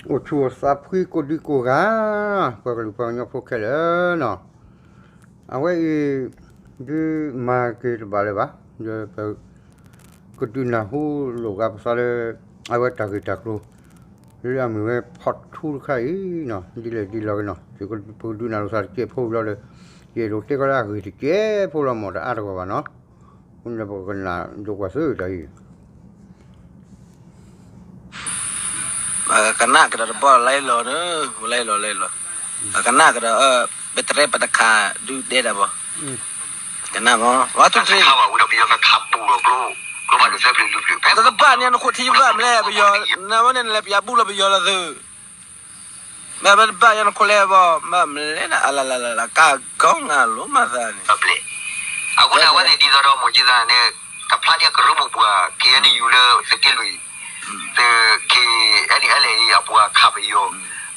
အိၣ်ဆူၣ်အိၣ်သးဖှံကိးဒံကိးဂၤ, ပှၤကလုာ်ပှၤကညီဖိခဲလၢာ်နီၤ, အဝဲအံၤ ဒုးမၤက့ၤတဘၣ်လၢၤဘၣ်, ဒီးပကဒုးနၢ်ဟူလိာ်က့ၤပသးလၢ အဝဲတၢ်ဂ့ၢ်တၢ်ကျိၤ လၢအမ့ၢ်ဝဲ part two တခါအံၤနီၤ, ဒ်လဲၣ်ဒ်လဲၣ်ဂ့ၤနီၤ, ပကဒုးနၢ်လိာ်သးတစဲးဖိလီၤလၢ ယအဲၣ်ဒိးတဲကီးလၢအဂ့ၢ်တစဲးဖိလီၤမၢ် တအါတဂီၢ်ဘၣ်နီၤ, အဃိန့ၣ်ဒီးပကနၣ်ဒိကွၢ်သုတၢ်အံၤ ကနၣ်ကဒီးတဘီလၢလီၤန့ၣ်, လၢလီၤလၢလီၤ, အကနၣ်ကဒီး ပတရဲၣ်ပတခးဒုးဒဲဒၣ်ဘၣ်, ကနၣ်မၢ် ဝါထူတရံး, တဘၣ်န့ၣ်နခိၣ်ထံဘၣ်မလဲၣ်ပယီၤ, နဝဲန့ၣ်နလဲၤပယီၤဘူၣ်လီၤပယီၤလီၤသု, မ့ၢ်ဘၣ်တဘၣ်ယၤနခိၣ်လဲၣ်ဘၣ်, မ့ၢ်မလဲၣ်နအလလလ ကါကီနၤလိမၤသးန့ၣ် အဃိန့ၣ် အဝဲသ့ၣ်ဒ်သိးဒီးမိၢ်ကံသးန့ၣ် တဖျါဒ်ကရၢမိၢ်ပှၢ် ခ့ၣ်အဲၣ်ယူၣ်လၢသုးက့လွံၢ်, သုးခ့ၣ်အဲၣ်အဲၣ်လၢ အပှၤခးပယီၤ,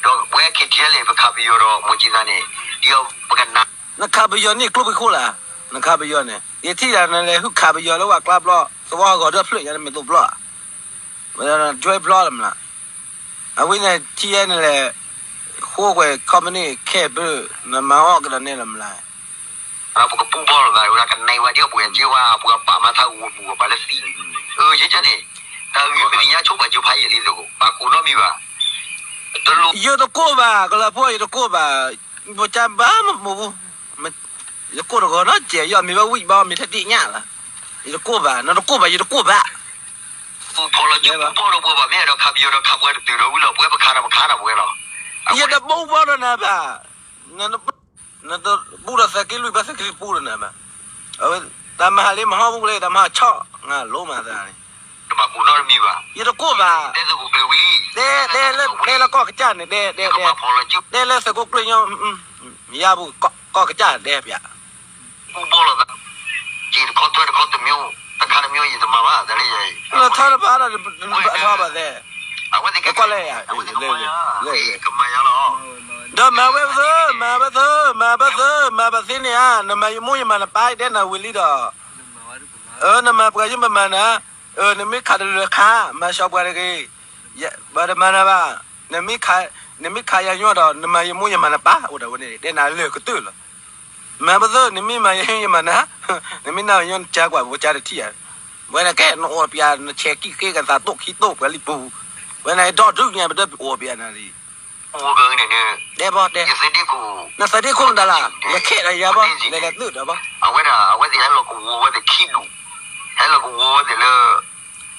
ဒီးဝဲခ့ၣ်ထံအဲၣ်လၢပခးပယီၤဒီးမိၢ်ကံသးန့ၣ်, ဒ်ပကနၣ်, နခးပယီၤန့ၣ်ကျိပှၤခိၣ်လၢ်, နခးပယီၤန့ၣ် ယထံၣ်ယၤနလဲၤဟုၣ်ခးပယီၤလၢဝဲကျါဘျီ, သဝီဂီၤဒၢဖျၢၣ်ညါနမ့ၢ်သိးဘျီ, ဝဲဒၣ်နဒွဲဘျီလၢမနုၤ, အဝဲန့ၣ်ထံအဲၣ်နလဲၤ ဃိကွဲၤ company ခဲဘၢၣ် နမၤအီၣ်ကဒီးန့ၣ်လီၤမနုၤ, ပကပူၤဘီလိာ်သးဝဲဒၣ်ကနဲဝဲဒ်အပှဲၤက့ဝဲ အပှၤပာ်မၤထါဂီၤမူပှၤလၢသံန့ၣ်, ယဲန့ၣ်, တၢ်ဂ့ၢ်ပသ့ၣ်ညါဆိပာ်စၢၤဖးယံာ်လံသကိး ပာ်ကိးနီတမံၤဘၣ်, တလိၣ်, ယတကိးဘၣ် ကလၤဖိ ယတကိးဘၣ်, ပကဘၣ်မမူပူၤ, ယကိးတဂီၤနီတစဲး ယမ့ၢ်ဝဲဝံၣ်ဘၣ်မ့ၢ်ထဲဒ့ၣ်ညၣ်လီၤ, ယတကိးဘၣ် နတကိးဘၣ် ယတကိးဘၣ် ပူၤဖီလီၤကၠိပူၤဖီဒီးပှၤဘၣ် မ့ၢ်အဲၣ်ဒိးခးပယီၤဒီးခးပှၤတတုၤဒီးဝံၤလီၤ ပှၤပခးဒီးပခးဒီးပှၤလီၤ, ယတဘူၣ်ဘီဒီးနၤဘၣ်, နတဘူၣ်ဒီးသုးက့လွံၢ်ဘၣ် သုးက့လွံၢ်ပူၤဒီးနၤဘၣ်, အဝဲ တၢ်မၤဟးလံမဟီၣ်ဘူၣ်လၢ တၢ်မၤဟးဆီၣ် နလိမၤသးန့ၣ်, တဘၣ်ကိးနီတမံၤဘၣ်, ယတကိးဘၣ်, တဲသုးခိၣ်ကျၢၢ်ဝံၤ, တဲလၢကီၢ်ကစၢ်န့ၣ် တဲ တဲ တဲလၢသုးခိၣ်ကျၢၢ်ညီ ယါပူၤ ကီၢ်ကစၢ်ဒဲးပျး ပူၤဘီလိာ်သး, က့ၤတခီထွဲတခီတမျိုး, တခါတမျိုးယတမၤဘၣ် တၢ်လၢယၤအံၤ, လၢထီတဘၣ်ဒီး ဘၣ်ထီဘၣ်သဲး, အဝဲသ့ၣ်ကကွၢ်လၢယၤ, ကမၤယၤလီၤ, ဒီးမၤဝဲပသ့, မၤဝဲသ့, မၤဝဲသ့, မၤပသ့န့ၣ်ဧါ, နမၤယမိၢ်ယမၤနပၢ် တဲနၤဝံၤလံဒီး, အၢ နမၤပှၤယမၤမၤနၤ, အၢ နမ့ၢ်ခးတလၢခါ မၤစီၤပှၤတဂ့ၤ, ပှၤတမၤနၤဘၣ်, နမ့ၢ်ခးယၤညီဒီး နမၤယမိၢ်ယမၤနပၢ် အိၣ်ဒၣ်ဝဲန့ၣ် တဲနၤလၢာ်ကတၢၢ်လီၤ, မၤပသ့ နမ့ၢ်မၤယၤယမၤနၤ, နမ့ၢ်နၤယီနကၢကွၢ် ပကစၢ်တထံၣ်ဧါ, ဝဲန့ၣ်ကဲ နအိၣ်ပျး နဆဲးကံၣ်ဃ့ကသးတိၢ်ခံတိၢ်ပှၤလံပူၤ, ဝဲန့ၣ်ဒီဒုညါပဒၢပအိၣ်ပျးနၤလံ, တဲဘီတဲ, နသးဒ့ခိၣ်မတၤလၢ်, လဲၤခဲဒီးယၤဘီ လဲၤလဲၤသုးဒီးဘီ, အဝဲဒၣ် အဝဲသ့ၣ်ဟဲလီၤကဝီၤဝဲသ့ၣ်ခံဒူၣ်, ဟဲလီၤကဝီၤဝဲသ့ၣ်လၢ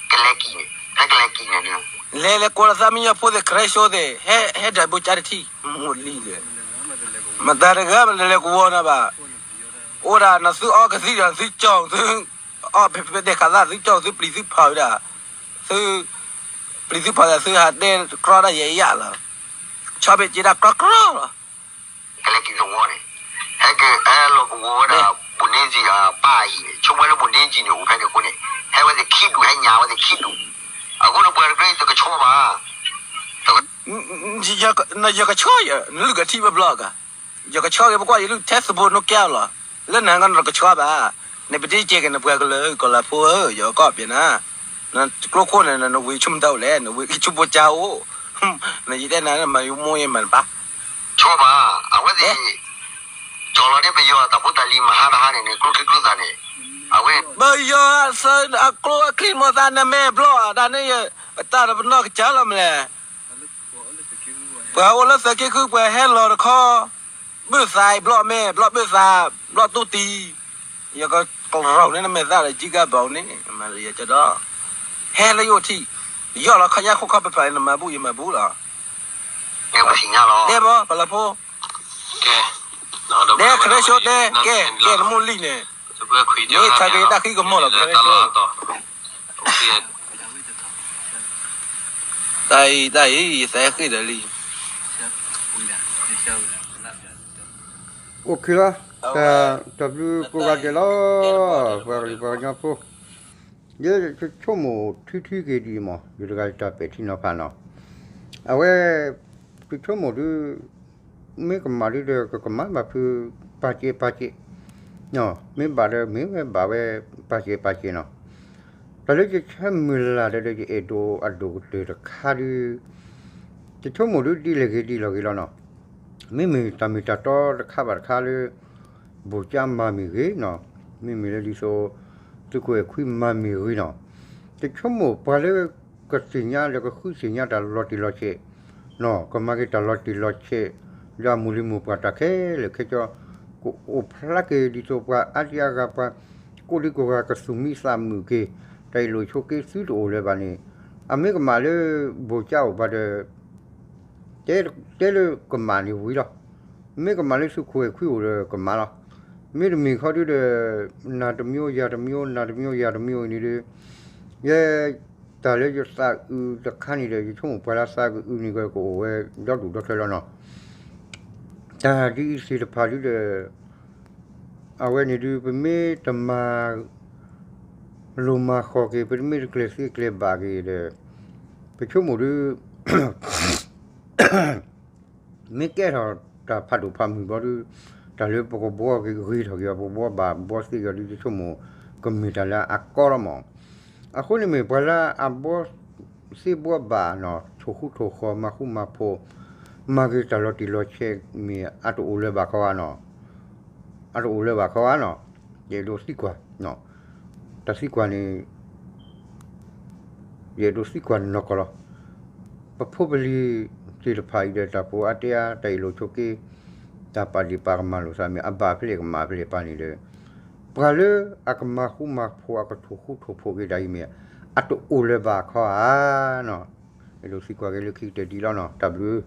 ကလဲၤကံၣ်န့ၣ် ဟဲကလဲၤကံၣ်န့ၣ်, လဲၤလဲၤကိးလီၤသးမံညီဖိသ့ၣ် ခရဲၡိသ့ၣ် ဟဲ ဟဲဒၣ်ဘိကၠါတထံၣ် မိၢ်လံၤလဲၣ်, မတၤတဂၤမ့ၢ်လဲၤလဲၤကဝီၤနၤဘၣ်, အိၣ်ဒၣ်နသုအီကသံဒီးသုကၠီၣ်သု အီၣ်ဖဲဖဲဒဲးခးသၣ်သုကၠီၣ်သုပျံၤသုဖီးဝဲဒၣ်, သု ပျံၤသုဖီးဒၣ်သုဟးတဲကြီဒၣ်ယဲအယၣ်လီၤ, ဆီဘ့ၣ်က့ၤဒၣ်ကြီကြီလီၤ, ကလဲၤကံၣ်သဝီန့ၣ်, ဟဲက့ၤဟဲလီၤကဝီၤဝဲဒၣ် ဘိၣ်န့ၢ်ကံၣ်အပၢ်အဟံၣ်န့ၣ် ဆိကမိၣ်လၢဘိၣ်န့ၢ်ကံၣ်န့ၣ် အိၣ်ဖဲန့ၣ်အဃိန့ၣ် ဟဲဝဲသ့ၣ်ခံဒူၣ် ဟဲညါဝဲသ့ၣ်ခံဒူၣ်, အဃိန့ၣ်ပှၤတကြၢးတကဆီဘၣ် ယကဆီယၤ နလုၢ်ကထံၣ်ဝဲဘျီကၤ, ယကဆီက့ၤ ပကွၢ်ယလုၢ်ထဲသဘိနိကဲလီၤ, လၢနၤကနတကဆီဘၣ်, နပဒ့ကဲက့ၤနပှၤကလုာ် ကီၢ်လၤဖိဧၢ, ယကီၢ်ပျဲနၤ, နကျိခိၣ်န့ၣ် နဝံၤဆူၣ်မတၤအိၣ်လဲၣ်, နဝံၤဆူၣ်ဘိကၠါအိၣ်, နယတဲနၤမၤယမိၢ်ယမၤနပၢ်, ဆီဘၣ်, အဝဲသ့ၣ် ကၠီလီၤန့ၣ် ပယီၤတၢ်ဖိတၢ်လံၤမဟါတဟါန့ၣ်န့ၣ် ကျိချံကျိသၣ်န့ၣ်, အဝဲ ပယီၤအကျိအချံမိၢ်သးနမဲာ်ဘျီၣ် တၢ်န့ၣ် ပတၢ်တပနီၢ်ကစၢ်လီၤမလဲၣ် ပှၤအိၣ်လၢသုးက့ဃု ပှၤဟဲလီၤတခီ, ဘုၣ်သးဘျီၣ်မဲာ် ဘျီၣ်ဘုၣ်သး ဘျီၣ်တူၢ်တံၢ်, ယကကရီၤန့ၣ် နမဲာ်သၣ်ဒီး ကံကဘီန့ၣ် မၤလၢယကဒီး, ဟဲလၢယအိၣ်ထံး, ယီၢ်လီၤခီညါခိၣ်ခီပဖး နမၤဘူၣ်ယမၤဘူၣ်လီၤ, တဲဘီ ပလၢဖိ, တဲခရဲၡိတဲ ကဲ ကဲနမိၢ်လံၢ်န့ၣ်, မ့ၢ်ဆါက့ၤတၢ်ဃံကမီၢ်လီၤ ခရဲၡိ တၢ်အံၤ တၢ်အံၤ ယသးဃ့ၢ်ဒီးလံ, အိၣ်ခ့လီၤ, တၢ်ဘျုးကိးဂၤဒဲးလီၤ, ပှၤကလုာ်ပှၤကညီဖိ, ယဆိကမိၣ်ထံထံက့ၤဒ်အံၤမး ယတဂၤယတၢ်ပဲာ်ထံနီၤဖးနီၤ, အဝဲ ပဆိကမိၣ်ဒုး မ့ၢ်ကမၣ်ဒုးဒီး ကကမၣ်ဘၣ်ဖု ပာ်စဲးပာ်စဲး, မ့ၢ်ဘၣ်ဒီး မ့ၢ်ဝဲဘၣ်ဝဲ ပာ်စဲးပာ်စဲးနီၤ, တၢ်လၢယဆၢမုၢ်လၢ်ဒီး ယအဲၣ်ဒိးအဒိၣ်ကတၢၢ်တခါဒုး တဆိကမိၣ်ဒုးဒ်လဲၣ်ဂ့ၤဒ်လဲၣ်ဂ့ၤလီၤနီၤ. မ့မ့ၢ်တၢ်မ့ၢ်တၢ်တီတခါဘၣ်တခါလၢ ဘိၣ်ကၠါမၤမ့ၢ်ဂ့ၤနီၤ, မ့မ့ၢ်လၢဒ်သိး သုးခိၣ်အဲၣ်ခွံမၤမ့ၢ်ဂ့ၤနီၤ, တဆိကမိၣ်ပှၤလၢကသ့ၣ်ညါဒီးကဃုသ့ၣ်ညါတၢ်လီၤတံၢ်လီၤဆဲးနီၤ, ကမၤက့ၤတၢ်လီၤတံၢ်လီၤဆဲး လၢအမိၢ်လံၤမိၢ်ပှၢ်တၢ်ခဲလၢာ်ခဲဆ့ ကအိၣ်ဖျါက့ၤဒ်သိးပှၤအါဒံအါဂၤ ပှၤကိးဒံကိးဂၤကသူၣ်မံသးမုာ်က့ၤ တၢ်အ့ၣ်လိာ်ဆိးက့သုတအိၣ်လၢၤဘၣ်န့ၣ်, အမ့ၢ်ကမၣ်လၢဘိၣ်ကၠါအိၣ်ပှၤဒီး တဲလၢကမၣ်န့ၣ်ဝံၤလီၤ. မ့ၢ်ကမၣ်လၢသုးခိၣ်အဲၣ်ခွံအိၣ်ဒီးကမၣ်လီၤ. မ့တမ့ၢ်ခီဒုဒီး နၤတမျိုး ယၤတမျိုး နၤတမျိုး ယၤတမျိုး အံၤန့ၣ်ဒီး ယဲ တၢ်လၢယသးအုးတခါန့ၣ်ဒီး ယဆိကမိၣ်ပှၤလၢသးကအုးန့ၣ်ကအိၣ်ဝဲဒီဒူၣ်ဒီထၢလီၤနီၤ. တၢ်ဒ်အံၤသ့ၣ်တဖၣ်ဒုဒီး အဝဲန့ၣ်ဒုး ပမ့ၢ်တမၤလိၤမၤဃီၤက့ၤ ပမ့ၢ်တကျဲၤသ့ကျဲၤဘၣ်က့ၤဒီး ပဆိကမိၣ်ဒုး မ့ၢ်ကဲထီၣ်တၢ်ဖးဒိၣ်ဖးမုၢ်ဘျီဒုး တၢ်လၢပကဘှီဂ့ၤထီၣ်က့ၤအီၤ ပကဘှီဘၣ်ဘှီသ့က့ၤအီၤဒုး ယဆိကမိၣ်ကမ့ၢ်တၢ်လၢအကီလီၤမး. အဃိန့ၣ်မ့ၢ်ပှၤလၢအဘှီသ့ဘှီဘၣ်နီၤ ထိၣ်ဃူထိၣ်ဃီၤ မၤဃူမၤဖိး မၤက့ၤတၢ်လီၤတံၢ်လီၤဆဲးမ့ၢ်အတအိၣ်လၢၤဘၣ်ခီဧါနီၤ, အတအိၣ်လၢၤဘၣ်ခီဧါနီၤ, ယအဲၣ်ဒိးသံကွၢ်, တၢ်သံကွၢ်န့ၣ် ယအဲၣ်ဒိးသံကွၢ်နီၢ်ကီၢ်လီၤ. ပဖိပလံၤသ့ၣ်တဖၣ်အံၤဒီး တၢ်ဖိအါတဲအါ တၢ်အ့ၣ်လိာ်ဆိးက့ တၢ်ပာ်ဒ့ၣ်ပာ်ကမၣ်လိာ်သးမ့ၢ် အဘၣ်ဖဲလဲၣ်ကမၣ်ဖဲလဲၣ်ပၢ်န့ၣ်ဒီး ပှၤလၢအကမၤဃူမၤဖိး အကထိၣ်ဃူထိၣ်ဖိးက့ၤဒၣ်အံၤမ့ၢ် အတအိၣ်လၢၤဘၣ်ခီဧါနီၤ, အဲၣ်ဒိးသံကွၢ်က့ၤလၢခံကတၢၢ်ဒ်လီၤနီၤ, တၢ်ဘျုး